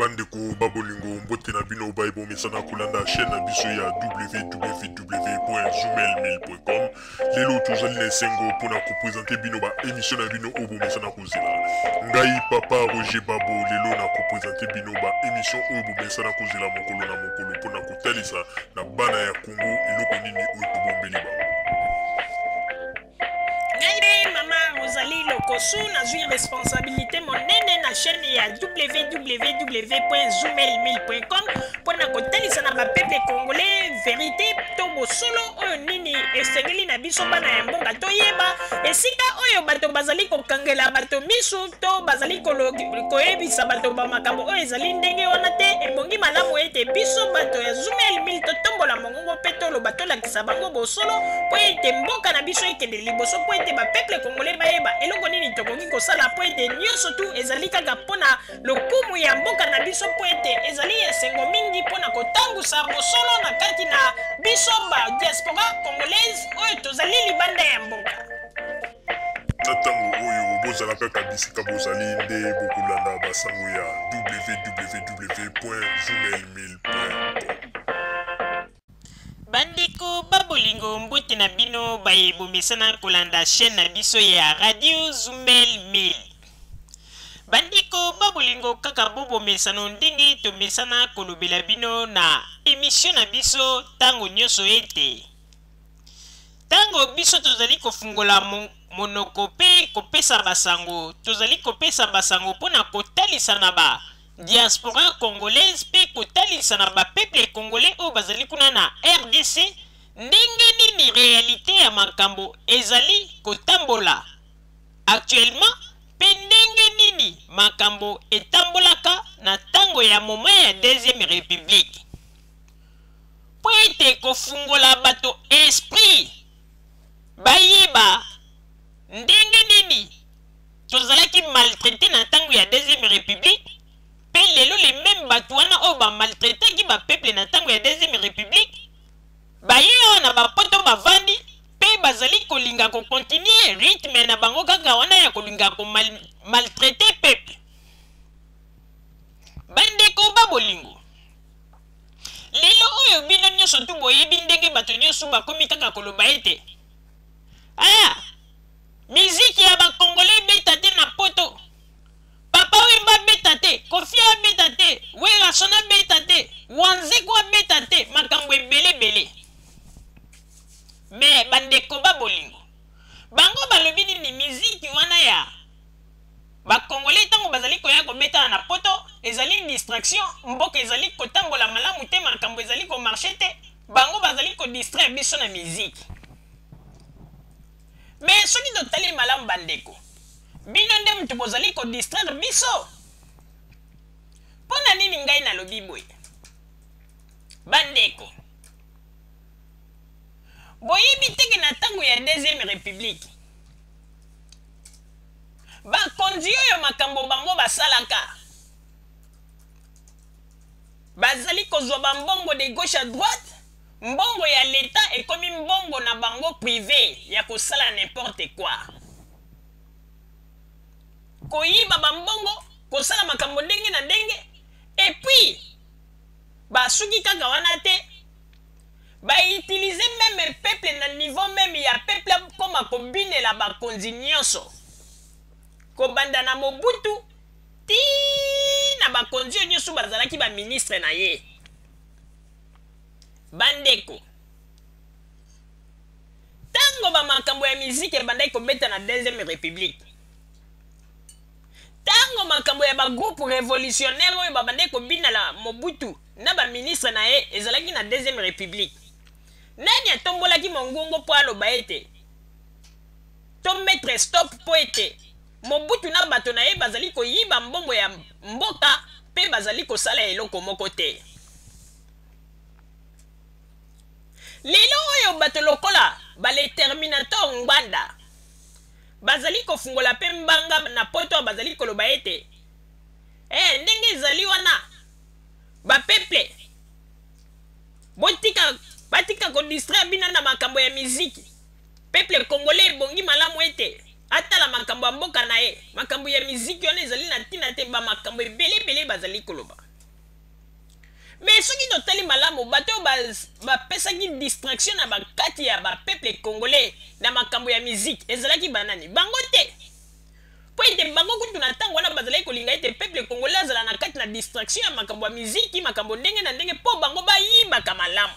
Bandeko ba bolingo, mbote na bino baye bomesana kolanda chaîne na biso ya www.zoomail1000.com. Lelo tozali na esengo mpona kopresente bino ba émission na bino oyo bomesana kozela. Ngai papa Roger Babo lelo na kopresente bino ba émission oyo bomesana kozela mokolo na mokolo mpona kotalisa na bana ya Congo eloko nini oyo tobombeli bango. Ngai nde mama Rosalie Lokosu, nazwi responsabilité monene na chaîne ya www.zoomel1000.com mpo na kotalisa na bapeuple congolais verité to bosolo oyo nini esengeli na biso bana ya mboka toyeba esika oyo bato bazali kokangela bato misu to bazali koyebisa bato ba makambo oyo ezali ndenge wana te. Ebongi malamu ete biso bato ya Zoomel 1000 totombola mongongo mpe toloba, tolakisa bango bosolo mpo ete mboka na biso ekende liboso, mpo ete bapeuple congolais bayeba eloko nini tokoki kosala, mpo ete nyonso tu ezali kaka mpo na lokumu ya mboka na biso, mpo ete ezali esengo mingi mpo na kotambusa bosolo na kati na biso ba diaspora congolaise oyo tozali libanda ya mboka. Na ntango oyo bozala kaka bisika bozali nde bokolanda basango ya www.zoomail1000.com. Bandeko ba bolingo, mbote na bino baye bomesana kolanda chaîne na biso ya Radio Zumel 1000. Bandeko ba bolingo, kaka bo bomesano ndenge tomesana kolobela bino na emission na biso ntango nyonso ete ntango biso tozali kofungola monoko mpe kopesa basango, tozali kopesa basango mpo na kotalisa na ba diaspora congolaise mpe kotalisa na bapeuple congolais oyo bazali kuna na RDC ndenge nini realite ya makambo ezali kotambola actuellement mpe ndenge nini makambo etambolaka na ntango ya moment ya deuxième république, mpo ete kofungola bato esprit bayeba ndenge nini tozalaki maltraité na ntango ya deuxième république, mpe lelo les mêmes bato wana oyo bamaltraitaki bapeuple na ntango ya deuxième république baye awa na bapoto bavandi mpe bazali kolinga kocontinue rythme na bango kaka wana ya kolinga komaltraite peuple. Bandeko ba bolingo, lelo oyo bino nyonso tu boyebi ndenge bato nyonso bakomi kaka koloba ete ah, miziki ya bakongole ebeta te na poto, Papa Wemba abeta te, Koffi abeta te, Werrason abeta te, Wanzeko abeta te, makambo ebele ebele. Me bandeko ba bolingo, bango balobi nini? Miziki wana ya bakongole ntango bazali koya kobetana na poto ezali distraction, mboka ezali kotambola malamu te, makambo ezali komarche te, bango bazali kodistraire biso na miziki. Me soki totali malamu bandeko, bino nde moto bozali kodistraire biso. Mpo na nini ngai nalobi boye? Bandeko, boyebi teke na ntango ya deuxième république bakonzi oyo makambo bango basalaka bazali kozwa bambongo de gauche à droite, mbongo ya leta ekomi mbongo na bango privé ya kosala n'importe quoi, koyiba bambongo, kosala makambo ndenge na ndenge. Et puis basuki kaka wana te, bautilize meme peuple na niveau meme ya peuple akoma kobinela bakonzi nyonso, kobanda na Mobutu ti na bakonzi oyo nyonso bazalaki baministre na ye. Bandeko, ntango bamakambo ya miziki ebandaki kobeta na deuxième république, ntango makambo ya bagroupe révolutionnaire oyo babandaki kobina na Mobutu na baministre na ye ezalaki na deuxième république, nani atombolaki mongongo mpo aloba ete to mettre stop mpo ete Mobutu na bato na ye bazali koyiba mbongo ya mboka mpe bazali kosala eloko moko te? Lelo oyo bato lokola bale Terminator Ngbanda bazali kofungola mpe mbanga na poto, bazali koloba ete ndenge ezali wana bapeuple botika, batika kodistraire bino na makambo ya miziki. Peuple congolais ebongi malamu ete atala makambo ya mboka na ye, makambo ya miziki wana ezali na ntina te, bamakambo ebele ebele bazali koloba. Mais soki totali malamu, bato oyo bapesaki distraction na bakati ya bapeuple congolais na makambo ya musique ezalaki banani? Bango te, mpo ete bango kutu na ntango wana bazalaki kolinga ete peuple congolais azala na kati na distraction ya makambo ya miziki, makambo ndenge na ndenge, mpo bango bayibaka malamu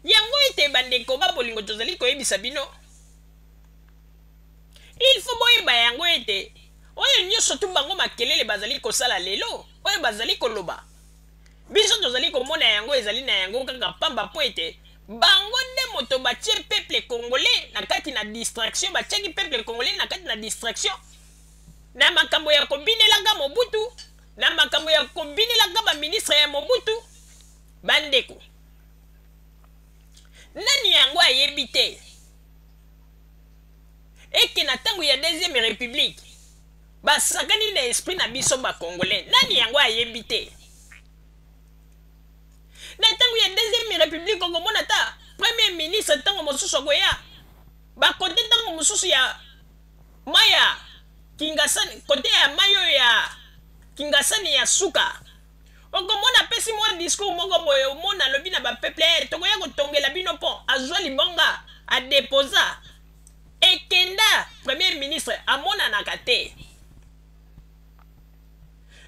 yango. Ete bandeko ba bolingo, tozali koyebisa bino, il faut boyeba yango ete oyo nyonso tu bango makelele bazali kosala lelo, oyo bazali koloba, biso tozali komona yango ezali na yango kaka pamba, mpo ete bango nde moto batie peuple congolais na kati na distraction. Batiaki peuple congolais na kati na distraction na makambo ya kobinelaka Mobutu, na makambo ya kobinelaka baministre ya Mobutu. Bandeko, nani yango ayebi te eke na ntango ya Deuxième République basakani na esprit na biso bacongolais? Nani yango ayebi te? Na ntango ya Deuxième République, okomona ta premier ministre ntango mosusu akoya bakote, ntango mosusu ya mai ya Kingasani, kote ya mai oyo ya Kingasani ya suka, okomona apesi mwa discours moko boye. Omona alobi na bapeuple: eh, tokoya kotongela bino mpo azwa libonga, adeposa, ekenda. Premier ministre amonanaka te.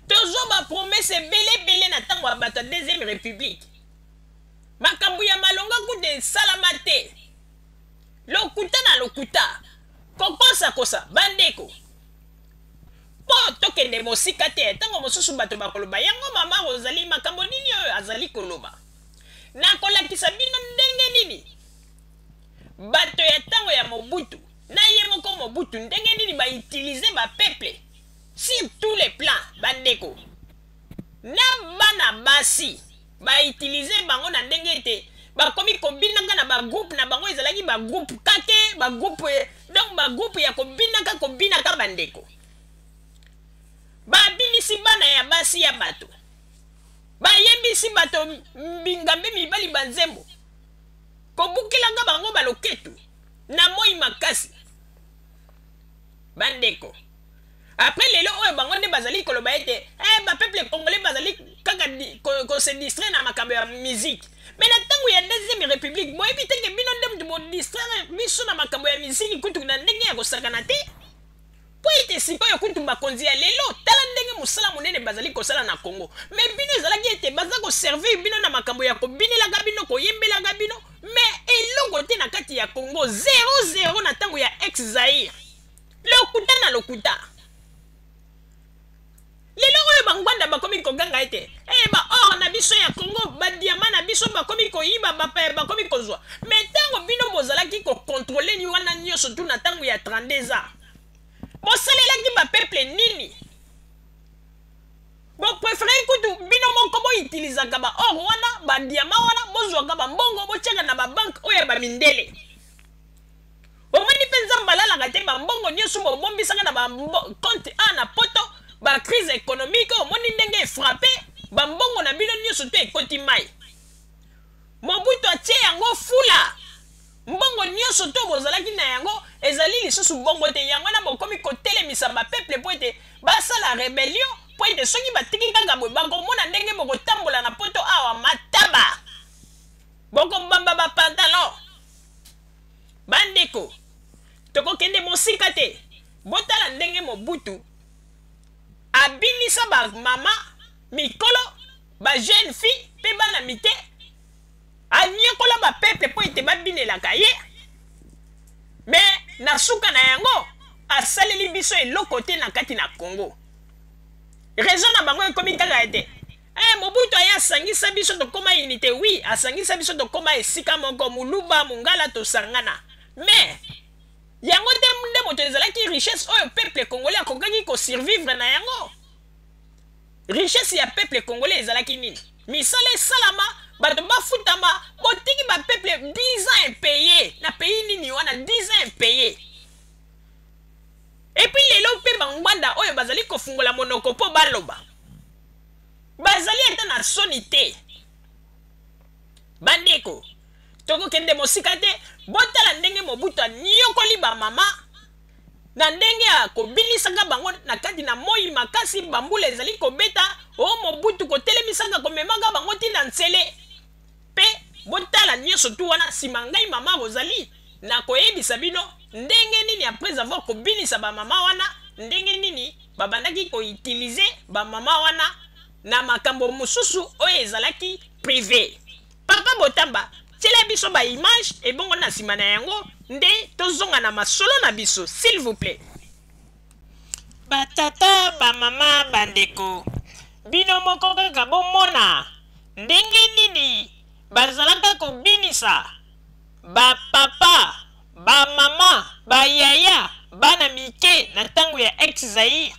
Tozwa bapromesses ebele ebele na ntango ya bato ya Deuxième République. Makambo ya malonga kuta esalama te, lokuta na lokuta, kokosakosa. Bandeko, mpo tokende mosika te, ntango mosusu bato bakoloba yango: "Mama Ozali, makambo nini oyo azali koloba?" Nakolakisa bino ndenge nini bato ya ntango ya Mobutu na ye moko Mobutu, ndenge nini bautiliser bapeuple sur tous les plans. Bandeko, na bana basi bautiliser bango na ndenge ete bakomi kobinaka na bagroupe na bango. Ezalaki bagroupe kake, bagroupe, donc bagroupe ya kobinaka, kobinaka. Bandeko, babinisi bana ya basi ya bato, bayembisi bato bingambe mibali banzembo, kobukelanga bango baloketu na moi makasi. Bandeko, après lelo oyo bango nde bazali koloba ete eh, bapeuple congolais bazali kaka kose distraire na makambo ya musique. Mais na ntango ya Deuxième République, boyebi teke bino nde mutu bodistraire biso na makambo ya musique kutu na ndenge ya kosakana te, mpo ete sikoyo kutu bakonzi ya lelo, tala ndenge mosala monene bazali kosala na Congo. Mais bino ezalaki ete baza koservir bino na makambo ya kobinelaka bino, koyembelaka bino, mais eloko te na kati ya Congo, 00 na ntango ya ex Zaire, lokuta na lokuta. Lelo oyo bangwanda bakomi koganga ete e baor na biso ya Congo, badiamants na biso bakomi koyiba, bapaya bakomi kozwa. Mais ntango bino bozalaki kocontrôler ni wana nyonso tu na ntango ya 32 ans, bosalelaki bapeuple nini? Bopréférer kutu bino moko boutilisaka baor wana, badiamants wana, bozwaka bambongo, botiaka na babanques oyo ya bamindele. Omoni mpe Nzambe alalaka te. Bambongo nyonso bobombisaka na bacompte a na Poto, bacrise économique omoni ndenge efrapper bambongo na bino nyonso to ekoti mai. Mobutu atie yango fula. Mbongo nyonso to bozalaki na yango ezali lisusu bongo te. Yango wana bokomi kotelemisa bapeuple mpo ete basala rébellion, mpo ete soki batiki kaka boye, bakomona ndenge bokotambola na Poto awa mataba, bokobamba bapantalon. Bandeko, tokokende mosika te. Botala ndenge Mobutu abinisa bamama mikolo, bajeune fille mpe bana mike, anyekola bapeuple mpo ete babinelaka ye. Mais na suka na yango, asaleli biso eloko te na kati na Congo. Raison na bango ekomi kaka ete eh, Mobutu aye asangisa biso, tokóma unité. Oui, asangisa biso, tokóma esika moko, Moluba, Mongala, tosangana. Mais yango te nde moto ezalaki richesse oyo peuple congolais akokaki kosurvivre na yango. Richesse ya peuple congolais ezalaki nini? Misala esalama, bato bafutama. Botiki bapeuple 10 ans impayé. Na pays nini wana 10 ans impayé? Et puis lelo mpe bangwanda oyo bazali kofungola monoko mpo baloba, bazali ata na soni te. Bandeko, tokokende mosika te. Botala ndenge Mobutu aniokoli bamama. Na ndenge ya kobinisaka bango na kati na moi makasi, bambula ezali kobeta, o Mobutu kotelemisaka komemaka bango ti na nsele. Pe botala nionso tout wana sima ngai mama Rosalie nakoyebisa bino ndenge nini après avoir kobinisa ba mama wana ndenge nini babandaki ko utiliser ba mama wana na makambo mosusu oyo ezalaki prive. Papa Botamba tiela biso ba image ebongo na sima na yango nde tozonga na masolo na biso s'il vous plait. Ba tata, ba mama, ba ndeko, bino moko kaka bomona ndenge nini bazalaka kobinisa ba papa, ba mama, ba yaya, bana mike na tango ya ex Zaïre,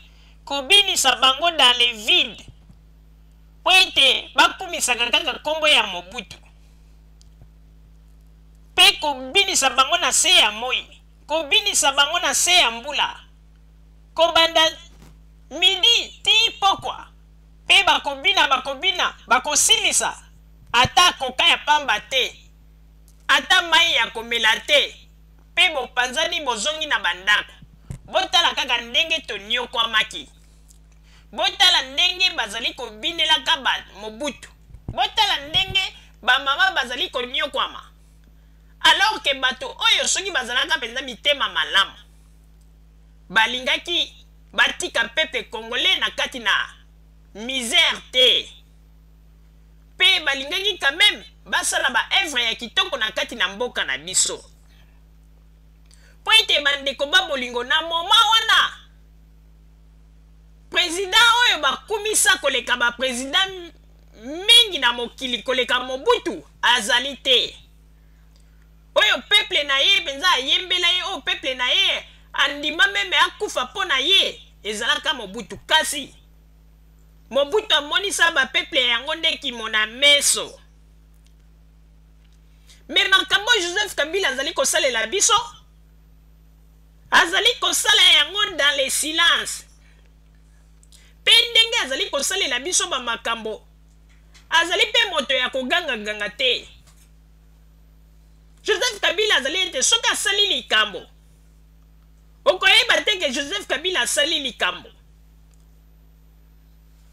kobinisa bango dans le vide mpo ete bakumisaka kaka kombo ya Mobutu mpe kobinisa bango na se ya moi. Kobinisa bango na se ya mbula, kobanda midi tii pokwa, mpe bakobina, bakobina, bakosilisa ata koka ya pamba te, ata mai ya komela te, mpe bopanzani bozongi na bandako. Botala kaka ndenge tonyokwamaki. Botala ndenge bazali kobinelaka ba Mobutu. Botala ndenge bamama bazali konyokwama. Alors que bato oyo soki bazalaka mpenza mitema malamu balingaki batika peuple congolais na kati na misère te mpe balingaki quand même basala ba œuvre ya kitoko na kati na mboka na biso mpo ete bandeko ba bolingo na moma wana president oyo bakumisa koleka ba president mingi na mokili koleka Mobutu azali te. Oyo peuple na ye mpenza ayembela ye, oyo peuple na ye andima meme akufa mpo na ye, ezalaka Mobutu. Kasi Mobutu amonisa ba peuple yango nde kimona meso. Me makambo Joseph Kabila azali kosalela biso, azali kosala yango dans le silence. Mpe ndenge azali kosalela biso bamakambo, azali mpe moto ya kogangaganga te. Joseph Kabila azali ete soki asali likambo, okoyeba te ke Joseph Kabila asali likambo.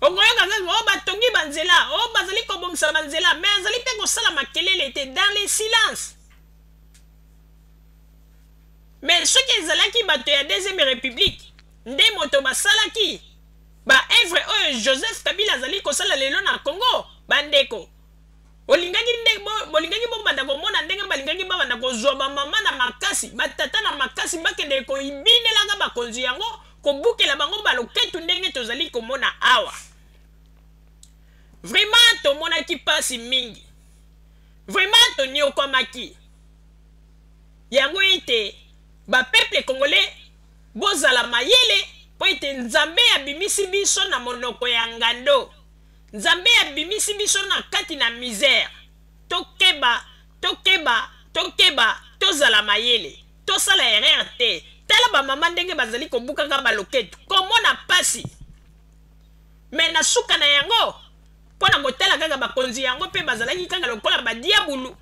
Okoyoka kaka o oh, batongi banzela, o oh, bazali kobongisa banzela, mais azali mpe kosala makelele te, dans le silence. Mais soki ezalaki bato ya deuxième république nde moto basalaki ba œuvre oyo Joseph Kabila azali kosala lelo na Congo, bandeko olingaki nde bolingaki bobanda komona ndenge balingaki babanda kozwa bamama na makasi, batata na makasi, bakende koibinelaka bakonzi yango, kobukela bango baloketu ndenge tozali komona awa. Vraiment tomonaki pasi mingi, vraiment toniokwamaki yango ete ba peuple congolais Bozala mayele mpo ete Nzambe abimisi biso na monoko ya ngando. Nzambe abimisi biso na kati na misère. Tokeba, tokeba, tokeba, tozala mayele. Tosala erreur te. Tala ba mama ndenge bazali kobukaka ba loketu. Komona pasi. Mais na suka na yango, mpo na kotala kaka bakonzi yango mpe bazalaki kaka lokola ba diabulu.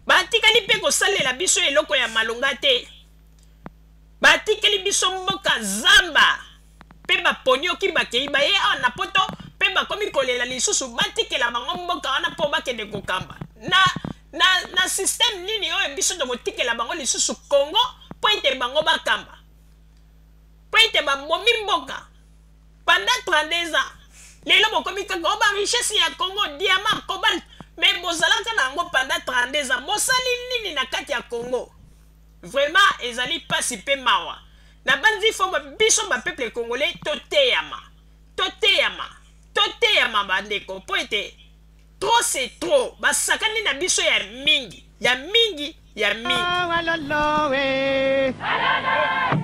Batikali mpe kosalela biso eloko ya malonga te. Batikeli biso mboka zamba pe baponioki bakei baye awa na poto pe bakomi kolela lisusu batikela bango mboka wana po bakende kokamba na, na, na système nini oyo biso tokotikela bango lisusu Congo po ete bango bakamba po ete babomi mboka pendant 32 ans lelo bokomi kaka o ba richesse ya Congo diamant cobalt mais bozalaka na yango pendant 32 ans bosali nini na kati ya Congo? Vraiment ezali pasi pe mawa. Nabanzi faut biso ba peuple congolais toteyama. Toteyama. Toteyama ba ndeko po ete trop c'est trop. Basakani na biso ya mingi. Ya mingi, ya mingi. Alolo, eh. Alolo.